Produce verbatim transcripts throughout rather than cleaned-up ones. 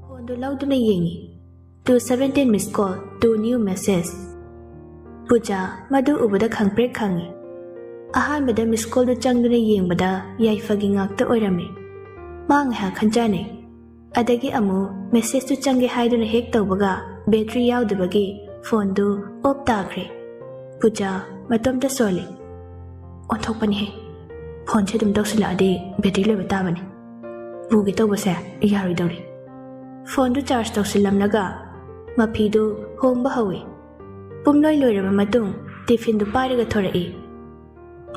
ꯐꯣꯟꯗꯨ ꯂꯧꯗꯨꯅ ꯌꯦꯡꯉꯤ꯫ Two seventeen miss call, two new message. ꯄꯨꯖꯥ ꯃꯗꯨ ꯎꯕꯗ ꯈꯪꯄ꯭ꯔꯦꯛ ꯈꯪꯉꯤ꯫ ꯑꯍꯥꯟꯕꯗ ꯃꯤꯁ ꯀꯣꯜꯗꯨ ꯆꯪꯗꯨꯅ ꯌꯦꯡꯕꯗ ꯌꯥꯏꯐꯒꯤ ꯉꯥꯛꯇ ꯑꯣꯏꯔꯝꯃꯤ꯫ ꯃꯥ ꯉꯥꯏꯍꯥꯛ ꯈꯟꯖꯥꯅꯩ꯫ ꯑꯗꯒꯤ ꯑꯃꯨꯛ ꯃꯦꯁꯦꯖꯇꯨ ꯆꯪꯒꯦ ꯍꯥꯏꯗꯨꯅ ꯍꯦꯛ ꯇꯧꯕꯒ ꯕꯦꯇ꯭ꯔꯤ ꯌꯥꯎꯗꯕꯒꯤ ꯐꯣꯟꯗꯨ ꯑꯣꯐ ꯇꯥꯈ꯭ꯔꯦ꯫ ꯄꯨꯖꯥ ꯃꯇꯣꯝꯇ ꯁꯣꯜꯂꯤ꯫ "ꯑꯣꯟꯊꯣꯛꯄꯅꯤꯍꯦ, ꯐꯣꯟꯁꯦ ꯑꯗꯨꯝ ꯇꯧꯁꯤꯜꯂꯛꯑꯗꯤ ꯕꯦꯇ꯭ꯔꯤ ꯂꯣꯏꯕ ꯇꯥꯕꯅꯤ꯫ ꯄꯨꯒꯦ ꯇꯧꯕꯁꯦ ꯌꯥꯔꯣꯏꯗꯧꯔꯤ"꯫ ꯐꯣꯟꯗꯨ ꯆꯥꯔꯖ ꯇꯧꯁꯤꯜꯂꯝꯂꯒ ꯃꯐꯤꯗꯨ ꯍꯣꯡꯕ ꯍꯧꯏ꯫ ꯄꯨꯝꯂꯣꯏ ꯂꯣꯏꯔꯕ ꯃꯇꯨꯡ ꯇꯤꯐꯤꯟꯗꯨ ꯄꯥꯏꯔꯒ ꯊꯣꯔꯛꯏ꯫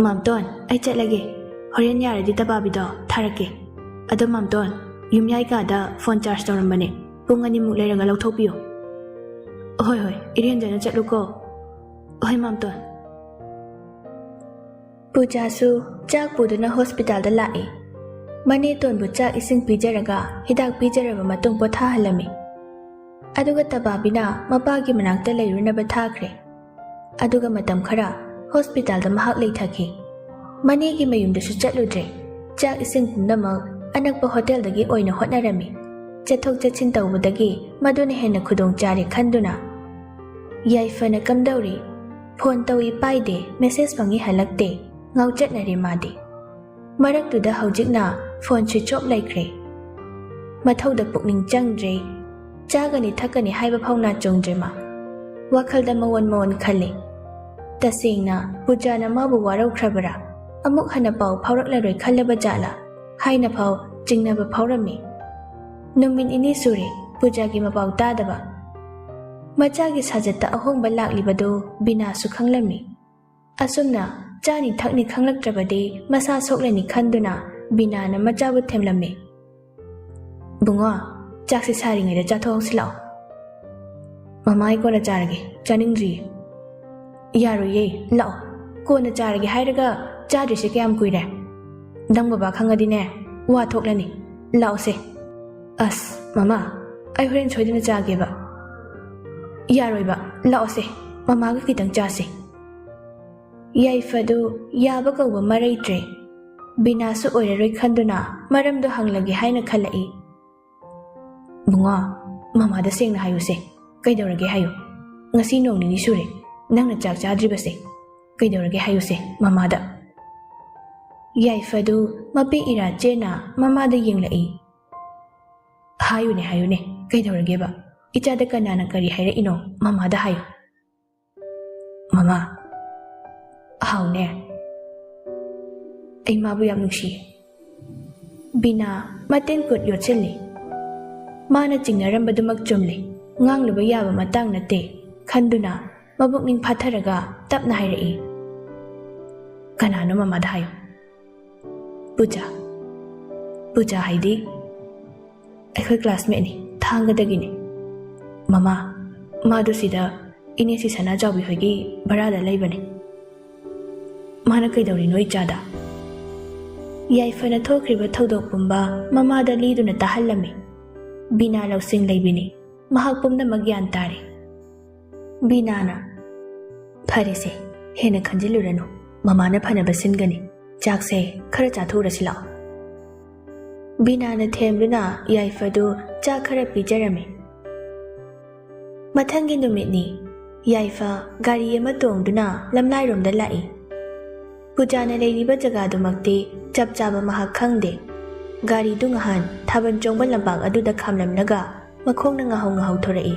"ꯃꯥꯝꯇꯣꯟ, ꯑꯩ ꯆꯠꯂꯒꯦ꯫ ꯍꯣꯔꯦꯟ ꯌꯥꯔꯗꯤ ꯇꯕꯥꯕꯤꯗꯣ ꯊꯥꯔꯛꯀꯦ꯫ ꯑꯗꯣ ꯃꯥꯝꯇꯣꯟ, ꯌꯨꯝꯌꯥꯏ ꯀꯥꯗ ꯐꯣꯟ ꯆꯥꯔꯖ ꯇꯧꯔꯝꯕꯅꯦ, ꯄꯨꯡ ꯑꯅꯤꯃꯨꯛ ꯂꯩꯔꯒ ꯂꯧꯊꯣꯛꯄꯤꯌꯨ"꯫ "ꯍꯣꯏ ꯍꯣꯏ, ꯏꯔꯦꯟꯖꯅ ꯆꯠꯂꯨꯀꯣ"꯫ "ꯍꯣꯏ ꯃꯥꯝꯇꯣꯟ"꯫ ꯄꯨꯖꯥꯁꯨ ꯆꯥꯛ ꯄꯨꯗꯨꯅ ꯍꯣꯁꯄꯤꯇꯥꯜꯗ ꯂꯥꯛꯏ꯫ ꯃꯅꯦꯇꯣꯟꯕꯨ ꯆꯥꯛ ꯏꯁꯤꯡ ꯄꯤꯖꯔꯒ ꯍꯤꯗꯥꯛ ꯄꯤꯖꯔꯕ ꯃꯇꯨꯡ ꯄꯣꯊꯥꯍꯜꯂꯝꯃꯤ꯫ ꯑꯗꯨꯒ ꯇꯕꯥꯕꯤꯅ ꯃꯄꯥꯒꯤ ꯃꯅꯥꯛꯇ ꯂꯩꯔꯨꯅꯕ ꯊꯥꯈ꯭ꯔꯦ꯫ ꯑꯗꯨꯒ ꯃꯇꯝ ꯈꯔ ꯍꯣꯁꯄꯤꯇꯥꯜꯗ ꯃꯍꯥꯛ ꯂꯩꯊꯈꯤ꯫ ꯃꯅꯦꯒꯤ ꯃꯌꯨꯝꯗꯁꯨ ꯆꯠꯂꯨꯗ꯭ꯔꯦ꯫ ꯆꯥꯛ ꯏꯁꯤꯡ ꯄꯨꯝꯅꯃꯛ ꯑꯅꯛꯄ ꯍꯣꯇꯦꯜꯗꯒꯤ ꯑꯣꯏꯅ ꯍꯣꯠꯅꯔꯝꯃꯤ꯫ ꯆꯠꯊꯣꯛ ꯆꯠꯁꯤꯟ ꯇꯧꯕꯗꯒꯤ ꯃꯗꯨꯅ ꯍꯦꯟꯅ ꯈꯨꯗꯣꯡ ꯆꯥꯔꯦ ꯈꯟꯗꯨꯅ꯫ ꯌꯥꯏꯐꯅ ꯀꯝꯗꯧꯔꯤ? ꯐꯣꯟ ꯇꯧꯏ ꯄꯥꯏꯗꯦ, ꯃꯦꯁꯦꯖ ꯐꯪꯏ ꯍꯜꯂꯛꯇꯦ꯫ ꯉꯥꯎꯆꯠꯅꯔꯦ ꯃꯥꯗꯤ꯫ ꯃꯔꯛꯇꯨꯗ ꯍꯧꯖꯤꯛꯅ ꯐꯣꯟ ꯁ꯭ꯋꯤꯆ ꯑꯣꯐ ꯂꯩꯈ꯭ꯔꯦ꯫ ꯃꯊꯧꯗ ꯄꯨꯛꯅꯤꯡ ꯆꯪꯗ꯭ꯔꯦ꯫ ꯆꯥꯒꯅꯤ ꯊꯛꯀꯅꯤ ꯍꯥꯏꯕ ꯐꯥꯎ ꯅꯥꯆꯣꯡꯗ꯭ꯔꯦ ꯃꯥ꯫ ꯋꯥꯈꯜꯗ ꯃꯑꯣꯟ ꯃꯑꯣꯟ ꯈꯜꯂꯤ꯫ ꯇꯁꯦꯡꯅ ꯄꯨꯖꯥꯅ ꯃꯥꯕꯨ ꯋꯥꯔꯧꯈ꯭ꯔꯕꯔꯥ? ꯑꯃꯨꯛ ꯍꯟꯅ ꯄꯥꯎ ꯐꯥꯎꯔꯛꯂꯔꯣꯏ ꯈꯜꯂꯕ ꯖꯥꯠꯂꯥ ꯍꯥꯏꯅ ꯐꯥꯎ ꯆꯤꯡꯅꯕ ꯐꯥꯎꯔꯝꯃꯤ꯫ ꯅꯨꯃꯤꯠ ꯅꯤꯅꯤ ꯁꯨꯔꯦ ꯄꯨꯖꯥꯒꯤ ꯃꯄꯥꯎ ꯇꯥꯗꯕ꯫ ꯃꯆꯥꯒꯤ ꯁꯥꯖꯠꯇ ꯑꯍꯣꯡꯕ ꯂꯥꯛꯂꯤꯕꯗꯨ ꯕꯤꯅꯥꯁꯨ ꯈꯪꯂꯝꯃꯤ꯫ ꯑꯁꯨꯝꯅ ꯆꯥꯅꯤ ꯊꯛꯅꯤ ꯈꯪꯂꯛꯇ꯭ꯔꯕꯗꯤ ꯃꯁꯥ ꯁꯣꯛꯂꯅꯤ ꯈꯟꯗꯨꯅ ꯕꯤꯅꯥꯅ ꯃꯆꯥꯕꯨ ꯊꯦꯝꯂꯝꯃꯤ꯫ "ꯕꯨꯡꯉꯣ, ꯆꯥꯛꯁꯦ ꯁꯥꯔꯤꯉꯩꯗ ꯆꯥꯊꯣꯛꯍꯧꯁꯤ ꯂꯥꯛꯑꯣ꯫" "ꯃꯃꯥ, ꯑꯩ ꯀꯣꯟꯅ ꯆꯥꯔꯒꯦ, ꯆꯥꯅꯤꯡꯗ꯭ꯔꯤꯌꯦ꯫" "ꯌꯥꯔꯣꯏꯌꯦ, ꯂꯥꯛꯑꯣ꯫ ꯀꯣꯟꯅ ꯆꯥꯔꯒꯦ ꯍꯥꯏꯔꯒ ꯆꯥꯗ꯭ꯔꯤꯁꯦ ꯀꯌꯥꯝ ꯀꯨꯏꯔꯦ? ꯅꯪ ꯕꯕꯥ ꯈꯪꯉꯗꯤꯅꯦ, ꯋꯥ ꯊꯣꯛꯂꯅꯤ꯫ ꯂꯥꯛꯑꯣꯁꯦ꯫" "ꯑꯁ, ꯃꯃꯥ, ꯑꯩ ꯍꯣꯔꯦꯟ ꯁꯣꯏꯗꯅ ꯆꯥꯒꯦꯕ꯫" "ꯌꯥꯔꯣꯏꯕ, ꯂꯥꯛꯑꯣꯁꯦ, ꯃꯃꯥꯒ ꯈꯤꯇꯪ ꯆꯥꯁꯦ꯫" ꯌꯥꯏꯐꯗꯨ ꯌꯥꯕ ꯀꯧꯕ ꯃꯔꯩꯇ꯭ꯔꯦ꯫ ꯕꯤꯅꯥꯁꯨ ꯑꯣꯏꯔꯔꯣꯏ ꯈꯟꯗꯨꯅ ꯃꯔꯝꯗꯣ ꯍꯪꯂꯒꯦ ꯍꯥꯏꯅ ꯈꯜꯂꯛꯏ꯫ "ꯕꯨꯡꯉꯣ, ꯃꯃꯥꯗ ꯁꯦꯡꯅ ꯍꯥꯏꯌꯨꯁꯦ꯫ ꯀꯩꯗꯧꯔꯒꯦ ꯍꯥꯏꯌꯨ꯫ ꯉꯁꯤ ꯅꯣꯡ ꯅꯤꯅꯤ ꯁꯨꯔꯦ ꯅꯪꯅ ꯆꯥꯛ ꯆꯥꯗ꯭ꯔꯤꯕꯁꯦ꯫ ꯀꯩꯗꯧꯔꯒꯦ ꯍꯥꯏꯌꯨꯁꯦ ꯃꯃꯥꯗ꯫" ꯌꯥꯏꯐꯗꯨ ꯃꯄꯤ ꯏꯔꯥ ꯆꯦꯅ ꯃꯃꯥꯗ ꯌꯦꯡꯂꯛꯏ꯫ "ꯍꯥꯏꯌꯨꯅꯦ, ꯍꯥꯏꯌꯨꯅꯦ, ꯀꯩꯗꯧꯔꯒꯦꯕ? ꯏꯆꯥꯗ ꯀꯅꯥꯅ ꯀꯔꯤ ꯍꯥꯏꯔꯛꯏꯅꯣ ꯃꯃꯥꯗ ꯍꯥꯏꯌꯨ꯫" "ꯃꯃꯥ, ꯍꯥꯎꯅꯦ, ꯑꯩ ꯃꯥꯕꯨ ꯌꯥꯝ ꯅꯨꯡꯁꯤꯌꯦ꯫" ꯕꯤꯅꯥ ꯃꯇꯦꯟ ꯀꯨꯠ ꯌꯣꯠꯁꯤꯜꯂꯤ꯫ ꯃꯥꯅ ꯆꯤꯡꯅꯔꯝꯕꯗꯨꯃꯛ ꯆꯨꯝꯂꯦ꯫ ꯉꯥꯡꯂꯨꯕ ꯌꯥꯕ ꯃꯇꯥꯡ ꯅꯠꯇꯦ ꯈꯟꯗꯨꯅ ꯃꯕꯨꯛꯅꯤꯡ ꯐꯥꯊꯔꯒ ꯇꯞꯅ ꯍꯥꯏꯔꯛꯏ꯫ "ꯀꯅꯥꯅꯣ ꯃꯃꯥꯗ ꯍꯥꯏꯌꯨ꯫" "ꯄꯨꯖꯥ꯫ ꯄꯨꯖꯥ ꯍꯥꯏꯗꯤ ꯑꯩꯈꯣꯏ ꯀ꯭ꯂꯥꯁꯃꯦꯠꯅꯤ, ꯊꯥꯡꯒꯗꯒꯤꯅꯤ꯫ ꯃꯃꯥ, ꯃꯥꯗꯨ ꯁꯤꯗ ꯏꯅꯦ ꯁꯤꯁꯅꯥ ꯆꯥꯎꯕꯤ ꯍꯣꯏꯒꯤ ꯚꯔꯥꯗ ꯂꯩꯕꯅꯤ꯫" "ꯃꯥꯅ ꯀꯩꯗꯧꯔꯤꯅꯣ ꯏꯆꯥꯗ?" ꯌꯥꯏꯐꯅ ꯊꯣꯛꯈ꯭ꯔꯤꯕ ꯊꯧꯗꯣꯛ ꯄꯨꯝꯕ ꯃꯃꯥꯗ ꯂꯤꯗꯨꯅ ꯇꯥꯍꯜꯂꯝꯃꯤ꯫ ꯕꯤꯅꯥ ꯂꯧꯁꯤꯡ ꯂꯩꯕꯤꯅꯤ꯫ ꯃꯍꯥꯛ ꯄꯨꯝꯅꯃꯛ ꯒ꯭ꯌꯥꯟ ꯇꯥꯔꯦ꯫ ꯕꯤꯅꯥꯅ, "ꯐꯔꯦꯁꯦ, ꯍꯦꯟꯅ ꯈꯟꯖꯤꯜꯂꯨꯔꯅꯨ꯫ ꯃꯃꯥꯅ ꯐꯅꯕ ꯁꯤꯟꯒꯅꯤ꯫ ꯆꯥꯛꯁꯦ ꯈꯔ ꯆꯥꯊꯣꯛꯎꯔꯁꯤ ꯂꯥꯛꯑꯣ꯫" ꯕꯤꯅꯥꯅ ꯊꯦꯝꯗꯨꯅ ꯌꯥꯏꯐꯗꯨ ꯆꯥꯛ ꯈꯔ ꯄꯤꯖꯔꯝꯃꯤ꯫ ꯃꯊꯪꯒꯤ ꯅꯨꯃꯤꯠꯅꯤ꯫ ꯌꯥꯏꯐ ꯒꯥꯔꯤ ꯑꯃ ꯇꯣꯡꯗꯨꯅ ꯂꯝꯂꯥꯏꯔꯣꯝꯗ ꯂꯥꯛꯏ꯫ ꯄꯨꯖꯥꯅ ꯂꯩꯔꯤꯕ ꯖꯒꯥꯗꯨꯃꯛꯇꯤ ꯆꯞ ꯆꯥꯕ ꯃꯍꯥꯛ ꯈꯪꯗꯦ꯫ ꯒꯥꯔꯤꯗꯨ ꯉꯍꯥꯟ ꯊꯥꯕꯜ ꯆꯣꯡꯕ ꯂꯝꯄꯥꯛ ꯑꯗꯨꯗ ꯈꯥꯝꯂꯝꯂꯒ ꯃꯈꯣꯡꯅ ꯉꯥꯍꯧ ꯉꯥꯍꯧ ꯊꯣꯔꯛꯏ꯫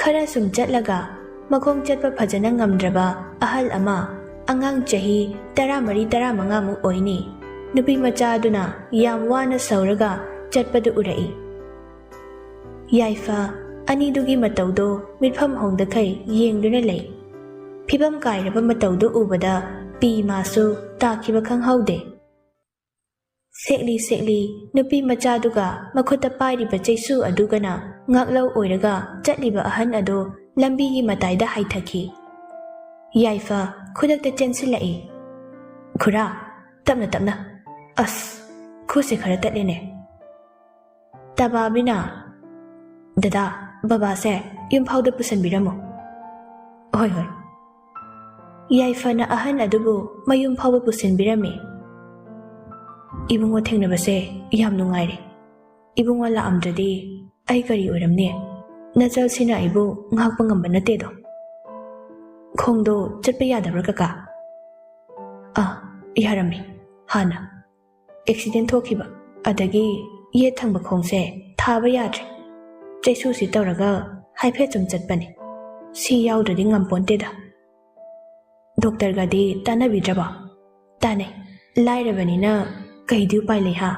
ꯈꯔ ꯁꯨꯝ ꯆꯠꯂꯒ ꯃꯈꯣꯡ ꯆꯠꯄ ꯐꯖꯅ ꯉꯝꯗ꯭ꯔꯕ ꯑꯍꯜ ꯑꯃ, ꯑꯉꯥꯡ ꯆꯍꯤ ꯇꯔꯥꯃꯔꯤ ꯇꯔꯥꯃꯉꯥꯃꯨꯛ ꯑꯣꯏꯅꯤ, ꯅꯨꯄꯤ ꯃꯆꯥ ꯑꯗꯨꯅ ꯌꯥꯝ ꯋꯥꯅ ꯁꯧꯔꯒ ꯆꯠꯄꯗꯨ ꯎꯔꯛꯏ꯫ ꯌꯥꯏꯐ ꯑꯅꯤꯗꯨꯒꯤ ꯃꯇꯧꯗꯣ ꯃꯤꯠꯐꯝ ꯍꯣꯡꯗꯈꯩ ꯌꯦꯡꯗꯨꯅ ꯂꯩ꯫ ꯐꯤꯕꯝ ꯀꯥꯏꯔꯕ ꯃꯇꯧꯗꯨ ꯎꯕꯗ ꯄꯤ ꯃꯥꯁꯨ ꯇꯥꯈꯤꯕ ꯈꯪꯍꯧꯗꯦ꯫ ꯁꯦꯛꯂꯤ ꯁꯦꯛꯂꯤ ꯅꯨꯄꯤ ꯃꯆꯥꯗꯨꯒ ꯃꯈꯨꯠꯇ ꯄꯥꯏꯔꯤꯕ ꯆꯩꯁꯨ ꯑꯗꯨꯒꯅ ꯉꯥꯛꯂꯧ ꯑꯣꯏꯔꯒ ꯆꯠꯂꯤꯕ ꯑꯍꯟ ꯑꯗꯨ ꯂꯝꯕꯤꯒꯤ ꯃꯇꯥꯏꯗ ꯍꯥꯏꯊꯈꯤ꯫ ꯌꯥꯏꯐ ꯈꯨꯗꯛꯇ ꯆꯦꯟꯁꯤꯜꯂꯛꯏ꯫ "ꯈꯨꯔꯥ, ꯇꯞꯅ ꯇꯞꯅ꯫ ꯑꯁ, ꯈꯨꯠꯁꯦ ꯈꯔ ꯇꯠꯂꯦꯅꯦ꯫" ꯇꯕꯥꯕꯤꯅ, "ꯗꯗꯥ, ꯕꯕꯥꯁꯦ ꯌꯨꯝꯐꯥꯎꯗ ꯄꯨꯁꯟꯕꯤꯔꯝꯃꯣ꯫" "ꯍꯣꯏ, ꯍꯣꯏ꯫" ꯌꯥꯏꯐꯅ ꯑꯍꯟ ꯑꯗꯨꯕꯨ ꯃꯌꯨꯝ ꯐꯥꯎꯕ ꯄꯨꯁꯤꯟꯕꯤꯔꯝꯃꯤ꯫ "ꯏꯕꯨꯡꯉꯣ ꯊꯦꯡꯅꯕꯁꯦ ꯌꯥꯝ ꯅꯨꯡꯉꯥꯏꯔꯦ꯫ ꯏꯕꯨꯡꯉꯣ ꯂꯥꯛꯑꯝꯗ꯭ꯔꯗꯤ ꯑꯩ ꯀꯔꯤ ꯑꯣꯏꯔꯝꯅꯤ? ꯅꯆꯜꯁꯤꯅ ꯑꯩꯕꯨ ꯉꯥꯛꯄ ꯉꯝꯕ ꯅꯠꯇꯦꯗꯣ꯫" "ꯈꯣꯡꯗꯣ ꯆꯠꯄ ꯌꯥꯗꯕ꯭ꯔꯥ ꯀꯀꯥ?" "ꯑꯥ, ꯌꯥꯔꯝꯃꯤ ꯍꯥꯟꯅ꯫ ꯑꯦꯛꯁꯤꯗꯦꯟ ꯊꯣꯛꯈꯤꯕ, ꯑꯗꯒꯤ ꯌꯦꯠ ꯊꯪꯕ ꯈꯣꯡꯁꯦ ꯊꯥꯕ ꯌꯥꯗ꯭ꯔꯦ꯫ ꯆꯩꯁꯨꯁꯤ ꯇꯧꯔꯒ ꯍꯥꯏꯐꯦꯠ ꯁꯨꯝ ꯆꯠꯄꯅꯤ꯫ ꯁꯤ ꯌꯥꯎꯗ꯭ꯔꯗꯤ ꯉꯝꯄꯣꯟꯇꯦꯗ꯫" "ꯗꯣꯛꯇꯔꯒꯗꯤ ꯇꯥꯟꯅꯕꯤꯗ꯭ꯔꯕꯣ?" "ꯇꯥꯟꯅꯩ꯫ ꯂꯥꯏꯔꯕꯅꯤꯅ ꯀꯩꯗꯤ ꯎꯄꯥꯏ ꯂꯩ ꯍꯥ?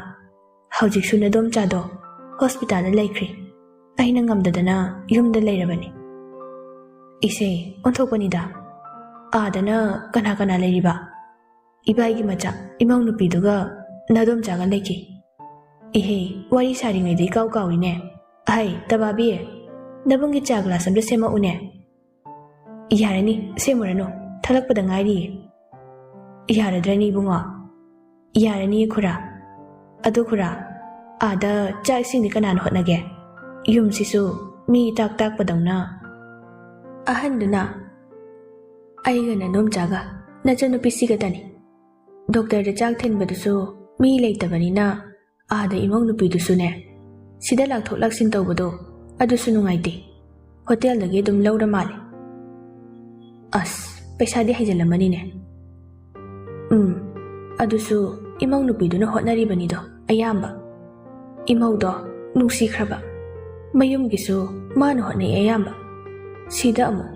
ꯍꯧꯖꯤꯛꯁꯨ ꯅꯗꯣꯝꯆꯥꯗꯣ ꯍꯣꯁꯄꯤꯇꯥꯜꯗ ꯂꯩꯈ꯭ꯔꯤ꯫ ꯑꯩꯅ ꯉꯝꯗꯗꯅ ꯌꯨꯝꯗ ꯂꯩꯔꯕꯅꯤ꯫" "ꯏꯁꯦ, ꯑꯣꯟꯊꯣꯛꯄꯅꯤꯗ꯫ ꯑꯥꯗꯅ ꯀꯅꯥ ꯀꯅꯥ ꯂꯩꯔꯤꯕ?" "ꯏꯕꯥꯏꯒꯤ ꯃꯆꯥ, ꯏꯃꯧ ꯅꯨꯄꯤꯗꯨꯒ ꯅꯗꯣꯝꯆꯥꯒ ꯂꯩꯈꯤ꯫" "ꯏꯍꯦ, ꯋꯥꯔꯤ ꯁꯥꯔꯤꯉꯩꯗ ꯏꯀꯥꯎ ꯀꯥꯎꯏꯅꯦ꯫ ꯑꯍꯩ, ꯇꯕꯥꯕꯤ, ꯅꯕꯨꯡꯒꯤ ꯆꯥ ꯒ꯭ꯂꯥꯁ ꯑꯝꯇ ꯁꯦꯝꯃꯛꯎꯅꯦ꯫" "ꯌꯥꯔꯅꯤ, ꯁꯦꯝꯃꯨꯔꯅꯨ, ꯊꯛꯂꯛꯄꯗ ꯉꯥꯏꯔꯤꯌꯦ꯫" "ꯌꯥꯔꯗ꯭ꯔꯅꯤ ꯏꯕꯨꯡꯉꯣ?" "ꯌꯥꯔꯅꯤꯌꯦ ꯈꯨꯔꯥ꯫ ꯑꯗꯨ ꯈꯨꯔꯥ, ꯑꯥꯗ ꯆꯥꯛ ꯏꯁꯤꯡꯗꯤ ꯀꯅꯥꯅ ꯍꯣꯠꯅꯒꯦ? ꯌꯨꯝꯁꯤꯁꯨ ꯃꯤ ꯇꯥꯛ ꯇꯥꯛꯄꯗꯧꯅ꯫" ꯑꯍꯟꯗꯨꯅ, "ꯑꯩꯒ ꯅꯗꯣꯝꯆꯥꯒ ꯅꯆꯟꯅꯨꯄꯤꯁꯤꯒꯇꯅꯤ꯫ ꯗꯣꯛꯇꯔꯗ ꯆꯥꯛ ꯊꯤꯟꯕꯗꯨꯁꯨ ꯃꯤ ꯂꯩꯇꯕꯅꯤꯅ ꯑꯥꯗ ꯏꯃꯧ ꯅꯨꯄꯤꯗꯨꯁꯨꯅꯦ, ꯁꯤꯗ ꯂꯥꯛꯊꯣꯛ ꯂꯥꯛꯁꯤꯟ ꯇꯧꯕꯗꯣ ꯑꯗꯨꯁꯨ ꯅꯨꯡꯉꯥꯏꯇꯦ꯫ ꯍꯣꯇꯦꯜꯗꯒꯤ ꯑꯗꯨꯝ ꯂꯧꯔ ꯃꯥꯜꯂꯦ꯫" "ꯑꯁ, ꯄꯩꯁꯥꯗꯤ ꯍꯩꯖꯤꯜꯂꯝꯃꯅꯤꯅꯦ꯫" "ꯎꯝ, ꯑꯗꯨꯁꯨ ꯏꯃꯧ ꯅꯨꯄꯤꯗꯨꯅ ꯍꯣꯠꯅꯔꯤꯕꯅꯤꯗꯣ ꯑꯌꯥꯝꯕ꯫ ꯏꯃꯧꯗꯣ ꯅꯨꯡꯁꯤꯈ꯭ꯔꯕ, ꯃꯌꯨꯝꯒꯤꯁꯨ ꯃꯥꯅ ꯍꯣꯠꯅꯩ ꯑꯌꯥꯝꯕ꯫ ꯁꯤꯗ ꯑꯃꯨꯛ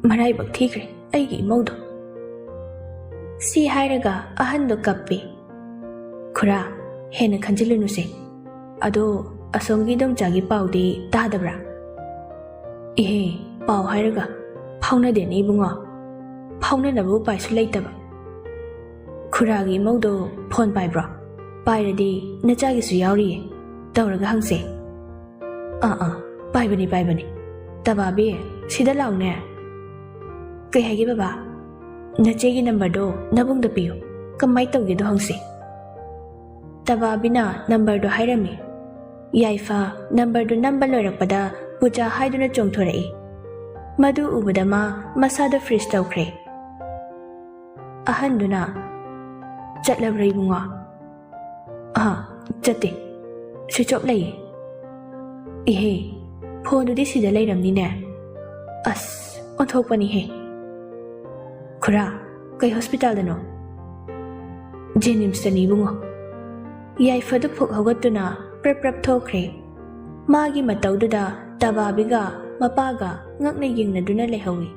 ꯃꯔꯥꯏꯕꯛ ꯊꯤꯈ꯭ꯔꯦ ꯑꯩꯒꯤ ꯏꯃꯧꯗꯣ꯫" ꯁꯤ ꯍꯥꯏꯔꯒ ꯑꯍꯟꯗꯣ ꯀꯞꯄꯤ꯫ "ꯈꯨꯔꯥ, ꯍꯦꯟꯅ ꯈꯟꯖꯤꯜꯂꯨꯅꯨꯁꯦ꯫ ꯑꯗꯣ ꯑꯁꯣꯝꯒꯤ ꯏꯗꯣꯝꯆꯥꯒꯤ ꯄꯥꯎꯗꯤ ꯇꯥꯗꯕ꯭ꯔꯥ?" "ꯏꯍꯦ, ꯄꯥꯎ ꯍꯥꯏꯔꯒ ꯐꯥꯎꯅꯗꯦꯅꯦ ꯏꯕꯨꯡꯉꯣ꯫ ꯐꯥꯎꯅꯅꯕ ꯎꯄꯥꯏꯁꯨ ꯂꯩꯇꯕ꯫ ꯈꯨꯔꯥꯒꯤ ꯏꯃꯧꯗꯣ ꯐꯣꯟ ꯄꯥꯏꯕ꯭ꯔꯣ? ꯄꯥꯏꯔꯗꯤ ꯅꯆꯥꯒꯤꯁꯨ ꯌꯥꯎꯔꯤꯌꯦ, ꯇꯧꯔꯒ ꯍꯪꯁꯦ꯫ ꯑꯥ ꯑꯥ, ꯄꯥꯏꯕꯅꯤ ꯄꯥꯏꯕꯅꯤ꯫ ꯇꯕꯥꯕꯤ, ꯁꯤꯗ ꯂꯥꯎꯅꯦ꯫ ꯀꯩ ꯍꯥꯏꯒꯦ ꯕꯕꯥ? ꯅꯆꯦꯒꯤ ꯅꯝꯕꯔꯗꯣ ꯅꯕꯨꯡꯗ ꯄꯤꯌꯨ, ꯀꯃꯥꯏ ꯇꯧꯒꯦꯗꯣ ꯍꯪꯁꯦ꯫ ꯇꯕꯥꯕꯤꯅ ꯅꯝꯕꯔꯗꯣ ꯍꯥꯏꯔꯝꯃꯤ꯫ ꯌꯥꯏꯐ ꯅꯝꯕꯔꯗꯨ ꯅꯝꯕ ꯂꯣꯏꯔꯛꯄꯗ ꯄꯨꯖꯥ ꯍꯥꯏꯗꯨꯅ ꯆꯣꯡꯊꯣꯔꯛꯏ꯫ ꯃꯗꯨ ꯎꯕꯗ ꯃꯥ ꯃꯁꯥꯗ ꯐ꯭ꯔꯤꯖ ꯇꯧꯈ꯭ꯔꯦ꯫ ꯑꯍꯟꯗꯨꯅ, "ꯆꯠꯂꯕ꯭ꯔꯥ ꯏꯕꯨꯡꯉꯣ?" "ꯑꯥ, ꯆꯠꯇꯦ꯫ ꯁ꯭ꯋꯤꯆ ꯑꯣꯐ ꯂꯩꯌꯦ꯫" "ꯏꯍꯦ, ꯐꯣꯟꯗꯨꯗꯤ ꯁꯤꯗ ꯂꯩꯔꯝꯅꯤꯅꯦ꯫ ꯑꯁ, ꯑꯣꯟꯊꯣꯛꯄꯅꯤꯍꯦ꯫" "ꯈꯨꯔꯥ, ꯀꯩ ꯍꯣꯁꯄꯤꯇꯥꯜꯗꯅꯣ?" "ꯖꯦꯅꯤꯝꯁꯇꯅꯤ ꯏꯕꯨꯡꯉꯣ꯫" ꯌꯥꯏꯐꯗꯨ ꯐꯨꯛ ꯍꯧꯒꯠꯇꯨꯅ ꯄ꯭ꯔꯞ ꯄ꯭ꯔꯞ ꯊꯣꯛꯈ꯭ꯔꯦ꯫ ꯃꯥꯒꯤ ꯃꯇꯧꯗꯨꯗ ꯇꯕꯥꯕꯤꯒ ꯃꯄꯥꯒ ꯉꯛꯅ ꯌꯦꯡꯅꯗꯨꯅ ꯂꯩꯍꯧꯏ꯫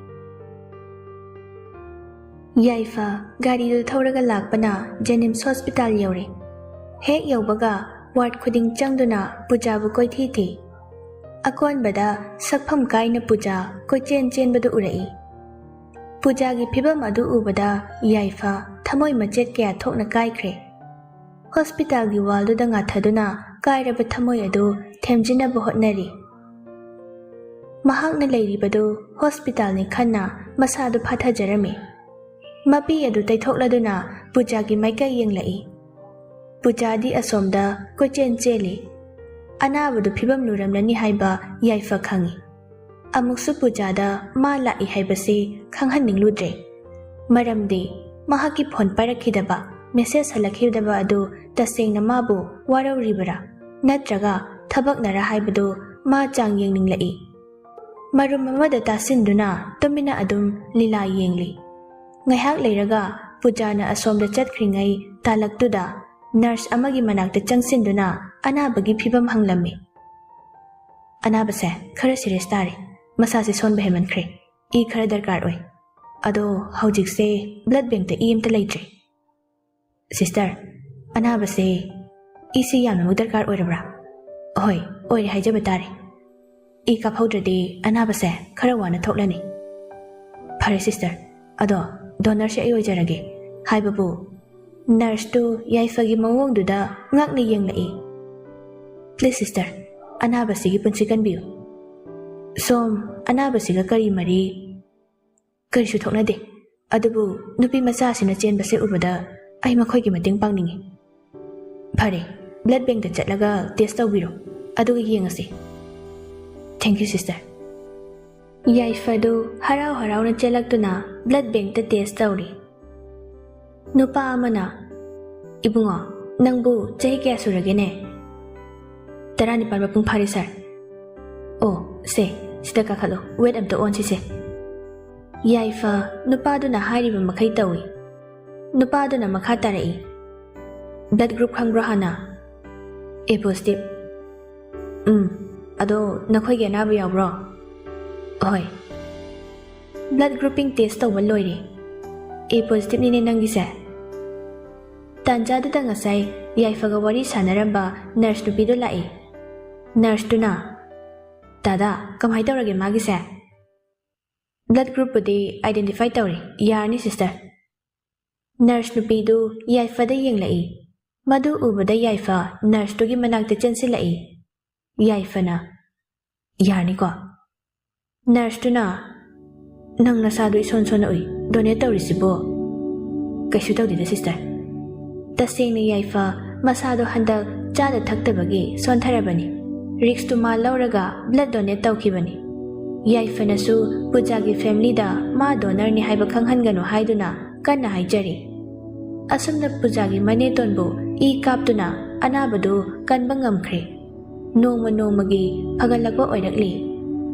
ꯌꯥꯏꯐ ꯒꯥꯔꯤꯗꯨ ꯊꯧꯔꯒ ꯂꯥꯛꯄꯅ ꯖꯦꯅꯤꯝꯁ ꯍꯣꯁꯄꯤꯇꯥꯜ ꯌꯧꯔꯦ꯫ ꯍꯦꯛ ꯌꯧꯕꯒ ꯋꯥꯔꯗ ꯈꯨꯗꯤꯡ ꯆꯪꯗꯨꯅ ꯄꯨꯖꯥꯕꯨ ꯀꯣꯏꯊꯤ ꯊꯤ꯫ ꯑꯀꯣꯟꯕꯗ ꯁꯛꯐꯝ ꯀꯥꯏꯅ ꯄꯨꯖꯥ ꯀꯣꯏꯆꯦꯟ ꯆꯦꯟꯕꯗꯨ ꯎꯔꯛꯏ꯫ ꯄꯨꯖꯥꯒꯤ ꯐꯤꯕꯝ ꯑꯗꯨ ꯎꯕꯗ ꯌꯥꯏꯐ ꯊꯃꯣꯏ ꯃꯆꯦꯠ ꯀꯌꯥ ꯊꯣꯛꯅ ꯀꯥꯏꯈ꯭ꯔꯦ꯫ ꯍꯣꯁꯄꯤꯇꯥꯜꯒꯤ ꯋꯥꯜꯗꯨꯗ ꯉꯥꯊꯗꯨꯅ ꯀꯥꯏꯔꯕ ꯊꯃꯣꯏ ꯑꯗꯨ ꯊꯦꯝꯖꯤꯟꯅꯕ ꯍꯣꯠꯅꯔꯤ꯫ ꯃꯍꯥꯛꯅ ꯂꯩꯔꯤꯕꯗꯨ ꯍꯣꯁꯄꯤꯇꯥꯜꯅꯤ ꯈꯟꯅ ꯃꯁꯥꯗꯨ ꯐꯥꯊꯖꯔꯝꯃꯤ꯫ ꯃꯄꯤ ꯑꯗꯨ ꯇꯩꯊꯣꯛꯂꯗꯨꯅ ꯄꯨꯖꯥꯒꯤ ꯃꯥꯏꯀꯩ ꯌꯦꯡꯂꯛꯏ꯫ ꯄꯨꯖꯥꯗꯤ ꯑꯁꯣꯝꯗ ꯀꯣꯏꯆꯦꯟ ꯆꯦꯜꯂꯤ꯫ ꯑꯅꯥꯕꯗꯨ ꯐꯤꯕꯝ ꯂꯨꯔꯝꯂꯅꯤ ꯍꯥꯏꯕ ꯌꯥꯏꯐ ꯈꯪꯏ꯫ ꯑꯃꯨꯛꯁꯨ ꯄꯨꯖꯥꯗ ꯃꯥ ꯂꯥꯛꯏ ꯍꯥꯏꯕꯁꯤ ꯈꯪꯍꯟꯅꯤꯡꯂꯨꯗ꯭ꯔꯦ꯫ ꯃꯔꯝꯗꯤ ꯃꯍꯥꯛꯀꯤ ꯐꯣꯟ ꯄꯥꯏꯔꯛꯈꯤꯗꯕ, ꯃꯦꯁꯦꯖ ꯍꯜꯂꯛꯈꯤꯗꯕ ꯑꯗꯨ ꯇꯁꯦꯡꯅ ꯃꯥꯕꯨ ꯋꯥꯔꯧꯔꯤꯕꯔꯥ ꯅꯠꯇ꯭ꯔꯒ ꯊꯕꯛꯅꯔꯥ ꯍꯥꯏꯕꯗꯨ ꯃꯥ ꯆꯥꯡ ꯌꯦꯡꯅꯤꯡꯂꯛꯏ꯫ ꯃꯔꯨꯝ ꯑꯃꯗ ꯇꯥꯁꯤꯟꯗꯨꯅ ꯇꯨꯃꯤꯟꯅ ꯑꯗꯨꯝ ꯂꯤꯂꯥ ꯌꯦꯡꯂꯤ꯫ ꯉꯥꯏꯍꯥꯛ ꯂꯩꯔꯒ ꯄꯨꯖꯥꯅ ꯑꯁꯣꯝꯗ ꯆꯠꯈ꯭ꯔꯤꯉꯩ ꯇꯥꯂꯛꯇꯨꯗ ꯅꯔꯁ ꯑꯃꯒꯤ ꯃꯅꯥꯛꯇ ꯆꯪꯁꯤꯟꯗꯨꯅ ꯑꯅꯥꯕꯒꯤ ꯐꯤꯕꯝ ꯍꯪꯂꯝꯃꯤ꯫ "ꯑꯅꯥꯕꯁꯦ ꯈꯔ ꯁꯤꯔꯤꯌꯁ ꯇꯥꯔꯦ꯫ ꯃꯁꯥꯁꯦ ꯁꯣꯟꯕ ꯍꯦꯟꯃꯟꯈ꯭ꯔꯦ꯫ ꯏ ꯈꯔ ꯗꯔꯀꯥꯔ ꯑꯣꯏ꯫ ꯑꯗꯣ ꯍꯧꯖꯤꯛꯁꯦ ꯕ꯭ꯂꯗ ꯕꯦꯡꯛꯇ ꯏ ꯑꯝꯇ ꯂꯩꯇ꯭ꯔꯦ꯫" "ꯁꯤꯁꯇꯔ, ꯑꯅꯥꯕꯁꯦ ꯏꯁꯤ ꯌꯥꯝꯅꯃꯛ ꯗꯔꯀꯥꯔ ꯑꯣꯏꯔꯕ꯭ꯔꯥ?" "ꯍꯣꯏ, ꯑꯣꯏꯔꯦ ꯍꯥꯏꯖꯕ ꯇꯥꯔꯦ꯫ ꯏ ꯀꯥꯞꯍꯧꯗ꯭ꯔꯗꯤ ꯑꯅꯥꯕꯁꯦ ꯈꯔ ꯋꯥꯅ ꯊꯣꯛꯂꯅꯤ꯫" "ꯐꯔꯦ ꯁꯤꯁꯇꯔ, ꯑꯗꯣ ꯗꯣꯅꯔꯁꯦ ꯑꯩ ꯑꯣꯏꯖꯔꯒꯦ ꯍꯥꯏꯕꯕꯨ ꯅꯔꯁꯇꯨ ꯌꯥꯏꯐꯒꯤ ꯃꯑꯣꯡꯗꯨꯗ ꯉꯛꯅ ꯌꯦꯡꯂꯛꯏ꯫ "ꯄ꯭ꯂꯤꯖ ꯁꯤꯁꯇꯔ, ꯑꯅꯥꯕꯁꯤꯒꯤ ꯄꯨꯟꯁꯤ ꯀꯟꯕꯤꯌꯨ꯫ ꯁꯣꯝ, ꯑꯅꯥꯕꯁꯤꯒ ꯀꯔꯤ ꯃꯔꯤ?" "ꯀꯔꯤꯁꯨ ꯊꯣꯛꯅꯗꯦ, ꯑꯗꯨꯕꯨ ꯅꯨꯄꯤ ꯃꯆꯥꯁꯤꯅ ꯆꯦꯟꯕꯁꯦ ꯎꯕꯗ ꯑꯩ ꯃꯈꯣꯏꯒꯤ ꯃꯇꯦꯡ ꯄꯥꯡꯅꯤꯡꯏ꯫ ꯐꯔꯦ, ꯕ꯭ꯂꯗ ꯕꯦꯡꯛꯇ ꯆꯠꯂꯒ ꯇꯦꯁ ꯇꯧꯕꯤꯔꯣ, ꯑꯗꯨꯒ ꯌꯦꯡꯉꯁꯤ꯫ Thank you sister." ꯌꯥꯏꯐꯗꯨ ꯍꯔꯥꯎ ꯍꯔꯥꯎꯅ ꯆꯦꯜꯂꯛꯇꯨꯅ ꯕ꯭ꯂꯗ ꯕꯦꯡꯛꯇ ꯇꯦꯁ ꯇꯧꯔꯤ꯫ ꯅꯨꯄꯥ ꯑꯃꯅ, "ꯏꯕꯨꯡꯉꯣ, ꯅꯪꯕꯨ ꯆꯍꯤ ꯀꯌꯥ ꯁꯨꯔꯒꯦꯅꯦ?" "ꯇꯔꯥꯅꯤꯄꯥꯜ ꯃꯄꯨꯡ ꯐꯥꯔꯦ ꯁꯥꯔ꯫" "ꯑꯣ, ꯁꯦ, ꯁꯤꯗ ꯀꯥꯈꯠꯂꯣ, ꯋꯦꯠ ꯑꯝꯇ ꯑꯣꯟꯁꯤꯁꯦ꯫" ꯌꯥꯏꯐ ꯅꯨꯄꯥꯗꯨꯅ ꯍꯥꯏꯔꯤꯕ ꯃꯈꯩ ꯇꯧꯏ꯫ ꯅꯨꯄꯥꯗꯨꯅ ꯃꯈꯥ ꯇꯥꯔꯛꯏ, "ꯕ꯭ꯂꯗ ꯒ꯭ꯔꯨꯞ ꯈꯪꯕ꯭ꯔꯣ ꯍꯥꯟꯅ?" "ꯑꯦ ꯄꯣꯖꯤꯇꯤꯚ꯫" "ꯎꯝ, ꯑꯗꯣ ꯅꯈꯣꯏꯒꯤ ꯑꯅꯥꯕ ꯌꯥꯎꯕ꯭ꯔꯣ?" "ꯍꯣꯏ꯫" "ꯕ꯭ꯂꯗ ꯒ꯭ꯔꯨꯄꯤꯡ ꯇꯦꯁ ꯇꯧꯕ ꯂꯣꯏꯔꯦ꯫ ꯑꯦ ꯄꯣꯖꯤꯇꯤꯚꯅꯤꯅꯦ ꯅꯪꯒꯤꯁꯦ꯫" ꯇꯥꯟꯖꯥꯗꯨꯗ ꯉꯁꯥꯏ ꯌꯥꯏꯐꯒ ꯋꯥꯔꯤ ꯁꯥꯟꯅꯔꯝꯕ ꯅꯔꯁ ꯅꯨꯄꯤꯗꯣ ꯂꯥꯛꯏ꯫ ꯅꯔꯁꯇꯨꯅ, "ꯇꯥꯗꯥ, ꯀꯃꯥꯏ ꯇꯧꯔꯒꯦ ꯃꯥꯒꯤꯁꯦ?" "ꯕ꯭ꯂꯗ ꯒ꯭ꯔꯨꯞꯄꯨꯗꯤ ꯑꯥꯏꯗꯦꯟꯇꯤꯐꯥꯏ ꯇꯧꯔꯦ, ꯌꯥꯔꯅꯤ ꯁꯤꯁꯇꯔ꯫" ꯅꯔꯁ ꯅꯨꯄꯤꯗꯨ ꯌꯥꯏꯐꯗ ꯌꯦꯡꯂꯛꯏ꯫ ꯃꯗꯨ ꯎꯕꯗ ꯌꯥꯏꯐ ꯅꯔꯁꯇꯨꯒꯤ ꯃꯅꯥꯛꯇ ꯆꯦꯟꯁꯤꯜꯂꯛꯏ꯫ ꯌꯥꯏꯐꯅ, "ꯌꯥꯔꯅꯤꯀꯣ?" ꯅꯔꯁꯇꯨꯅ, "ꯅꯪ ꯅꯁꯥꯗꯨ ꯏꯁꯣꯟ ꯁꯣꯟꯅ ꯎꯏ, ꯗꯣꯅꯦꯠ ꯇꯧꯔꯤꯁꯤꯕꯨ?" "ꯀꯩꯁꯨ ꯇꯧꯗꯦꯗ ꯁꯤꯁꯇꯔ꯫" ꯇꯁꯦꯡꯅ ꯌꯥꯏꯐ ꯃꯁꯥꯗꯣ ꯍꯟꯗꯛ ꯆꯥꯗ ꯊꯛꯇꯕꯒꯤ ꯁꯣꯟꯊꯔꯕꯅꯤ꯫ ꯔꯤꯛꯁꯇꯨ ꯃꯥ ꯂꯧꯔꯒ ꯕ꯭ꯂꯗ ꯗꯣꯅꯦꯠ ꯇꯧꯈꯤꯕꯅꯤ꯫ ꯌꯥꯏꯐꯅꯁꯨ ꯄꯨꯖꯥꯒꯤ ꯐꯦꯃꯤꯂꯤꯗ ꯃꯥ ꯗꯣꯅꯔꯅꯤ ꯍꯥꯏꯕ ꯈꯪꯍꯟꯒꯅꯨ ꯍꯥꯏꯗꯨꯅ ꯀꯟꯅ ꯍꯥꯏꯖꯔꯤ꯫ ꯑꯁꯨꯝꯅ ꯄꯨꯖꯥꯒꯤ ꯃꯅꯦꯇꯣꯟꯕꯨ ꯏ ꯀꯥꯞꯇꯨꯅ ꯑꯅꯥꯕꯗꯨ ꯀꯟꯕ ꯉꯝꯈ꯭ꯔꯦ꯫ ꯅꯣꯡꯃ ꯅꯣꯡꯃꯒꯤ ꯐꯒꯠꯂꯛꯄ ꯑꯣꯏꯔꯛꯂꯤ꯫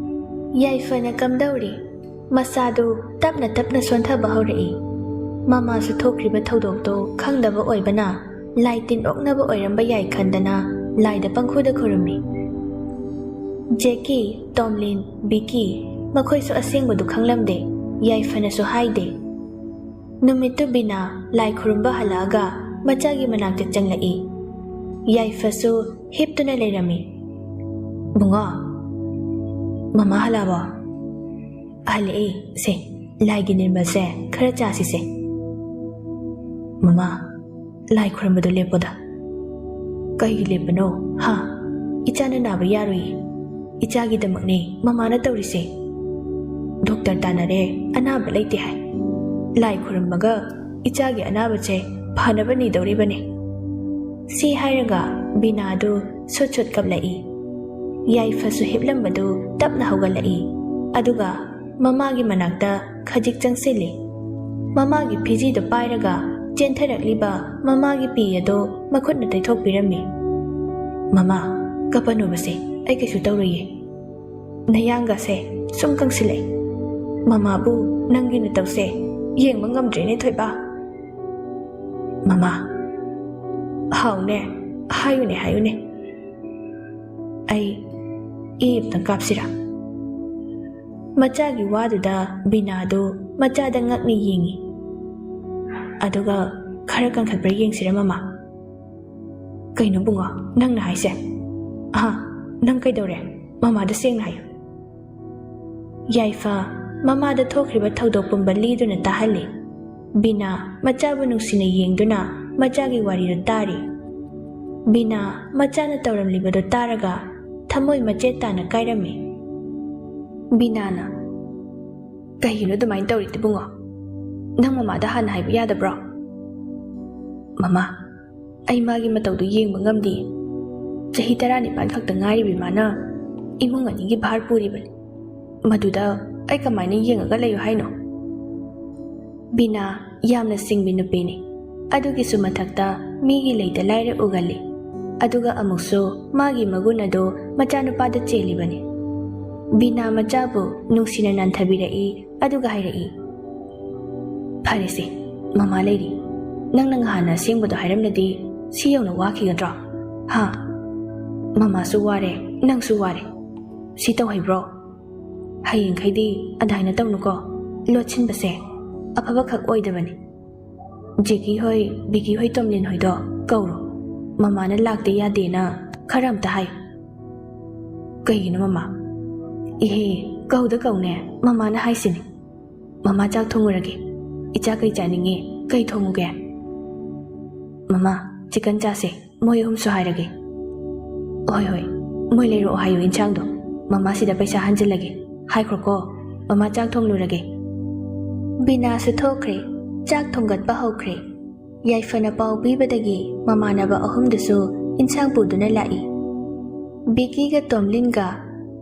ꯌꯥꯏꯐꯅ ꯀꯝꯗꯧꯔꯤ? ꯃꯁꯥꯗꯨ ꯇꯞꯅ ꯇꯞꯅ ꯁꯣꯟꯊꯕ ꯍꯧꯔꯛꯏ꯫ ꯃꯃꯥꯁꯨ ꯊꯣꯛꯈ꯭ꯔꯤꯕ ꯊꯧꯗꯣꯛꯇꯨ ꯈꯪꯗꯕ ꯑꯣꯏꯕꯅ ꯂꯥꯏ ꯇꯤꯟ ꯑꯣꯛꯅꯕ ꯑꯣꯏꯔꯝꯕ ꯌꯥꯏ ꯈꯟꯗꯅ ꯂꯥꯏꯗ ꯄꯪꯈꯨꯗ ꯈꯨꯔꯨꯝꯃꯤ꯫ ꯖꯦꯀꯤ, ꯇꯣꯝꯂꯤꯟ, ꯕꯤꯀꯤ ꯃꯈꯣꯏꯁꯨ ꯑꯁꯦꯡꯕꯗꯨ ꯈꯪꯂꯝꯗꯦ, ꯌꯥꯏꯐꯅꯁꯨ ꯍꯥꯏꯗꯦ꯫ ꯅꯨꯃꯤꯠꯇꯨ ꯕꯤꯅꯥ ꯂꯥꯏ ꯈꯨꯔꯨꯝꯕ ꯍꯜꯂꯛꯑꯒ ꯃꯆꯥꯒꯤ ꯃꯅꯥꯛꯇ ꯆꯪꯂꯛꯏ꯫ ꯌꯥꯏꯐꯁꯨ ꯍꯤꯞꯇꯨꯅ ꯂꯩꯔꯝꯃꯤ꯫ "ꯕꯨꯡꯉꯣ, ꯃꯃꯥ ꯍꯜꯂꯛꯑꯕꯣ?" "ꯍꯜꯂꯛꯑꯦ, ꯁꯦ, ꯂꯥꯏꯒꯤ ꯅꯤꯔꯃꯜꯁꯦ ꯈꯔ ꯆꯥꯁꯤꯁꯦ꯫ ꯃꯃꯥ, ꯂꯥꯏ ꯈꯨꯔꯨꯝꯕꯗꯣ ꯂꯦꯞꯄꯣꯗ꯫ ꯀꯩꯒꯤ ꯂꯦꯞꯄꯅꯣ? ꯍꯥ? ꯏꯆꯥꯅ ꯅꯥꯕ ꯌꯥꯔꯣꯏꯌꯦ꯫ ꯏꯆꯥꯒꯤꯗꯃꯛꯅꯦ ꯃꯃꯥꯅ ꯇꯧꯔꯤꯁꯦ꯫ ꯗꯣꯛꯇꯔ ꯇꯥꯟꯅꯔꯦ, ꯑꯅꯥꯕ ꯂꯩꯇꯦ ꯍꯥꯏ꯫ ꯂꯥꯏ ꯈꯨꯔꯨꯝꯃꯒ ꯏꯆꯥꯒꯤ ꯑꯅꯥꯕꯁꯦ ꯐꯅꯕ ꯅꯤꯗꯧꯔꯤꯕꯅꯦ꯫ ꯁꯤ ꯍꯥꯏꯔꯒ ꯕꯤꯅꯥꯗꯨ ꯁꯨꯠ ꯁꯨꯠ ꯀꯞꯂꯛꯏ꯫ ꯌꯥꯏꯐꯁꯨ ꯍꯤꯞꯂꯝꯕꯗꯨ ꯇꯞꯅ ꯍꯧꯒꯠꯂꯛꯏ꯫ ꯑꯗꯨꯒ ꯃꯃꯥꯒꯤ ꯃꯅꯥꯛꯇ ꯈꯖꯤꯛ ꯆꯪꯁꯤꯜꯂꯤ꯫ ꯃꯃꯥꯒꯤ ꯐꯤꯖꯤꯗꯨ ꯄꯥꯏꯔꯒ ꯆꯦꯟꯊꯔꯛꯂꯤꯕ ꯃꯃꯥꯒꯤ ꯄꯤ ꯑꯗꯨ ꯃꯈꯨꯠꯅ ꯇꯩꯊꯣꯛꯄꯤꯔꯝꯃꯤ꯫ "ꯃꯃꯥ, ꯀꯞꯄꯅꯨꯕꯁꯦ, ꯑꯩ ꯀꯩꯁꯨ ꯇꯧꯔꯣꯏꯌꯦ꯫ ꯅꯌꯥꯡꯒꯁꯦ ꯁꯨꯝ ꯀꯪꯁꯤꯜꯂꯛꯏ꯫ ꯃꯃꯥꯕꯨ ꯅꯪꯒꯤ ꯅꯇꯧꯁꯦ ꯌꯦꯡꯕ ꯉꯝꯗ꯭ꯔꯦꯅꯦ, ꯊꯣꯏꯕ꯫" "ꯃꯃꯥ, ꯍꯥꯎꯅꯦ, ꯍꯥꯏꯌꯨꯅꯦ, ꯍꯥꯏꯌꯨꯅꯦ꯫ ꯑꯩ ꯏ ꯑꯝꯇꯪ ꯀꯥꯞꯁꯤꯔꯥ?" ꯃꯆꯥꯒꯤ ꯋꯥꯗꯨꯗ ꯕꯤꯅꯥꯗꯨ ꯃꯆꯥꯗ ꯉꯛꯅ ꯌꯦꯡꯉꯤ꯫ ꯑꯗꯨꯒ, "ꯈꯔ ꯀꯟꯈꯠꯄ꯭ꯔꯥ ꯌꯦꯡꯁꯤꯔꯥ, ꯃꯃꯥ?" "ꯀꯩꯅꯣ ꯕꯨꯡꯉꯣ, ꯅꯪꯅ ꯍꯥꯏꯁꯦ? ꯑꯍꯥ, ꯅꯪ ꯀꯩꯗꯧꯔꯦ? ꯃꯃꯥꯗ ꯁꯦꯡꯅ ꯍꯥꯏꯌꯨ꯫" ꯌꯥꯏꯐ ꯃꯃꯥꯗ ꯊꯣꯛꯈ꯭ꯔꯤꯕ ꯊꯧꯗꯣꯛ ꯄꯨꯝꯕ ꯂꯤꯗꯨꯅ ꯇꯥꯍꯜꯂꯤ꯫ ꯕꯤꯅꯥ ꯃꯆꯥꯕꯨ ꯅꯨꯡꯁꯤꯅ ꯌꯦꯡꯗꯨꯅ ꯃꯆꯥꯒꯤ ꯋꯥꯔꯤꯗꯨ ꯇꯥꯔꯤ꯫ ꯕꯤꯅꯥ ꯃꯆꯥꯅ ꯇꯧꯔꯝꯂꯤꯕꯗꯨ ꯇꯥꯔꯒ ꯊꯃꯣꯏ ꯃꯆꯦꯠ ꯇꯥꯅ ꯀꯥꯏꯔꯝꯃꯤ꯫ ꯕꯤꯅꯥꯅ, "ꯀꯩꯒꯤꯅꯣ ꯑꯗꯨꯃꯥꯏꯅ ꯇꯧꯔꯤꯗꯨꯕꯨꯉꯣ? ꯅꯪ ꯃꯃꯥꯗ ꯍꯥꯟꯅ ꯍꯥꯏꯕ ꯌꯥꯗꯕ꯭ꯔꯣ?" "ꯃꯃꯥ, ꯑꯩ ꯃꯥꯒꯤ ꯃꯇꯧꯗꯨ ꯌꯦꯡꯕ ꯉꯝꯗꯦ꯫ ꯆꯍꯤ ꯇꯔꯥꯅꯤꯄꯥꯟ ꯈꯛꯇ ꯉꯥꯏꯔꯤꯕꯤ ꯃꯥꯅ ꯏꯃꯨꯡ ꯑꯅꯤꯒꯤ ꯚꯥꯔ ꯄꯨꯔꯤꯕꯅꯤ꯫ ꯃꯗꯨꯗ ꯑꯩ ꯀꯃꯥꯏꯅ ꯌꯦꯡꯉꯒ ꯂꯩꯌꯨ ꯍꯥꯏꯅꯣ?" ꯕꯤꯅꯥ ꯌꯥꯝꯅ ꯁꯤꯡꯕꯤ ꯅꯨꯄꯤꯅꯤ꯫ ꯑꯗꯨꯒꯤꯁꯨ ꯃꯊꯛꯇ ꯃꯤꯒꯤ ꯂꯩꯇ ꯂꯥꯏꯔ ꯎꯒꯜꯂꯤ꯫ ꯑꯗꯨꯒ ꯑꯃꯨꯛꯁꯨ ꯃꯥꯒꯤ ꯃꯒꯨꯟ ꯑꯗꯨ ꯃꯆꯥꯅꯨꯄꯥꯗ ꯆꯦꯜꯂꯤꯕꯅꯤ꯫ ꯕꯤꯅꯥ ꯃꯆꯥꯕꯨ ꯅꯨꯡꯁꯤꯅ ꯅꯥꯟꯊꯕꯤꯔꯛꯏ, ꯑꯗꯨꯒ ꯍꯥꯏꯔꯛꯏ, "ꯐꯔꯦꯁꯦ, ꯃꯃꯥ ꯂꯩꯔꯤ꯫ ꯅꯪꯅ ꯉꯍꯥꯟꯅ ꯑꯁꯦꯡꯕꯗꯣ ꯍꯥꯏꯔꯝꯂꯗꯤ ꯁꯤ ꯌꯧꯅ ꯋꯥꯈꯤꯒꯗ꯭ꯔꯣ? ꯍꯥ? ꯃꯃꯥꯁꯨ ꯋꯥꯔꯦ, ꯅꯪꯁꯨ ꯋꯥꯔꯦ꯫ ꯁꯤ ꯇꯧꯍꯩꯕ꯭ꯔꯣ? ꯍꯌꯦꯡꯈꯩꯗꯤ ꯑꯗꯥꯏꯅ ꯇꯧꯅꯨꯀꯣ꯫ ꯂꯣꯠꯁꯤꯟꯕꯁꯦ ꯑꯐꯕ ꯈꯛ ꯑꯣꯏꯗꯕꯅꯤ꯫ ꯖꯦꯀꯤ ꯍꯣꯏ, ꯕꯤꯀꯤ ꯍꯣꯏ, ꯇꯣꯝꯂꯤꯟ ꯍꯣꯏꯗꯣ ꯀꯧꯔꯣ꯫ ꯃꯃꯥꯅ ꯂꯥꯛꯇ ꯌꯥꯗꯦꯅ ꯈꯔ ꯑꯝꯇ ꯍꯥꯏꯌꯨ꯫" "ꯀꯩꯒꯤꯅꯣ ꯃꯃꯥ?" "ꯏꯍꯦ, ꯀꯧꯗ ꯀꯧꯅꯦ, ꯃꯃꯥꯅ ꯍꯥꯏꯁꯤꯅꯤ꯫" ꯃꯃꯥ ꯆꯥꯛ ꯊꯣꯡꯉꯨꯔꯒꯦ꯫ ꯏꯆꯥ ꯀꯩ ꯆꯥꯅꯤꯡꯉꯤ? ꯀꯩ ꯊꯣꯡꯉꯨꯒꯦ? ꯃꯃꯥ, ꯆꯤꯀꯟ ꯆꯥꯁꯦ꯫ ꯃꯣꯏ ꯑꯍꯨꯝꯁꯨ ꯍꯥꯏꯔꯒꯦ꯫ ꯍꯣꯏ, ꯍꯣꯏ꯫ ꯃꯣꯏ ꯂꯩꯔꯛꯑꯣ ꯍꯥꯏꯌꯨ ꯏꯟꯁꯥꯡꯗꯣ꯫ ꯃꯃꯥꯁꯤꯗ ꯄꯩꯁꯥ ꯍꯟꯖꯤꯜꯂꯒꯦ꯫ ꯍꯥꯏꯈ꯭ꯔꯣꯀꯣ꯫ ꯃꯃꯥ ꯆꯥꯛ ꯊꯣꯡꯂꯨꯔꯒꯦ꯫ ꯕꯤꯅꯥꯁꯨ ꯊꯣꯛꯈ꯭ꯔꯦ꯫ ꯆꯥꯛ ꯊꯣꯡꯒꯠꯄ ꯍꯧꯈ꯭ꯔꯦ꯫ ꯌꯥꯏꯐꯅ ꯄꯥꯎ ꯄꯤꯕꯗꯒꯤ ꯃꯃꯥꯟꯅꯕ ꯑꯍꯨꯝꯗꯨꯁꯨ ꯏꯟꯁꯥꯡ ꯄꯨꯗꯨꯅ ꯂꯥꯛꯏ꯫ ꯕꯤꯀꯤꯒ ꯇꯣꯝꯂꯤꯟꯒ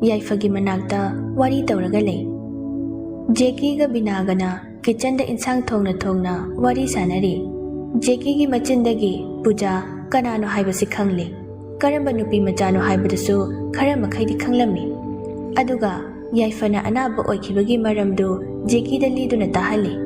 ꯌꯥꯏꯐꯒꯤ ꯃꯅꯥꯛꯇ ꯋꯥꯔꯤ ꯇꯧꯔꯒ ꯂꯩ꯫ ꯖꯦꯀꯤꯒ ꯕꯤꯅꯥꯒꯅ ꯀꯤꯆꯟꯗ ꯏꯟꯁꯥꯡ ꯊꯣꯡꯅ ꯊꯣꯡꯅ ꯋꯥꯔꯤ ꯁꯥꯟꯅꯔꯤ꯫ ꯖꯦꯀꯤꯒꯤ ꯃꯆꯤꯟꯗꯒꯤ ꯄꯨꯖꯥ ꯀꯅꯥꯅꯣ ꯍꯥꯏꯕꯁꯤ ꯈꯪꯂꯦ꯫ ꯀꯔꯝꯕ ꯅꯨꯄꯤ ꯃꯆꯥꯅꯣ ꯍꯥꯏꯕꯗꯨꯁꯨ ꯈꯔ ꯃꯈꯩꯗꯤ ꯈꯪꯂꯝꯃꯤ꯫ ꯑꯗꯨꯒ ꯌꯥꯏꯐꯅ ꯑꯅꯥꯕ ꯑꯣꯏꯈꯤꯕꯒꯤ ꯃꯔꯝꯗꯨ ꯖꯦꯀꯤꯗ ꯂꯤꯗꯨꯅ ꯇꯥꯍꯜꯂꯤ꯫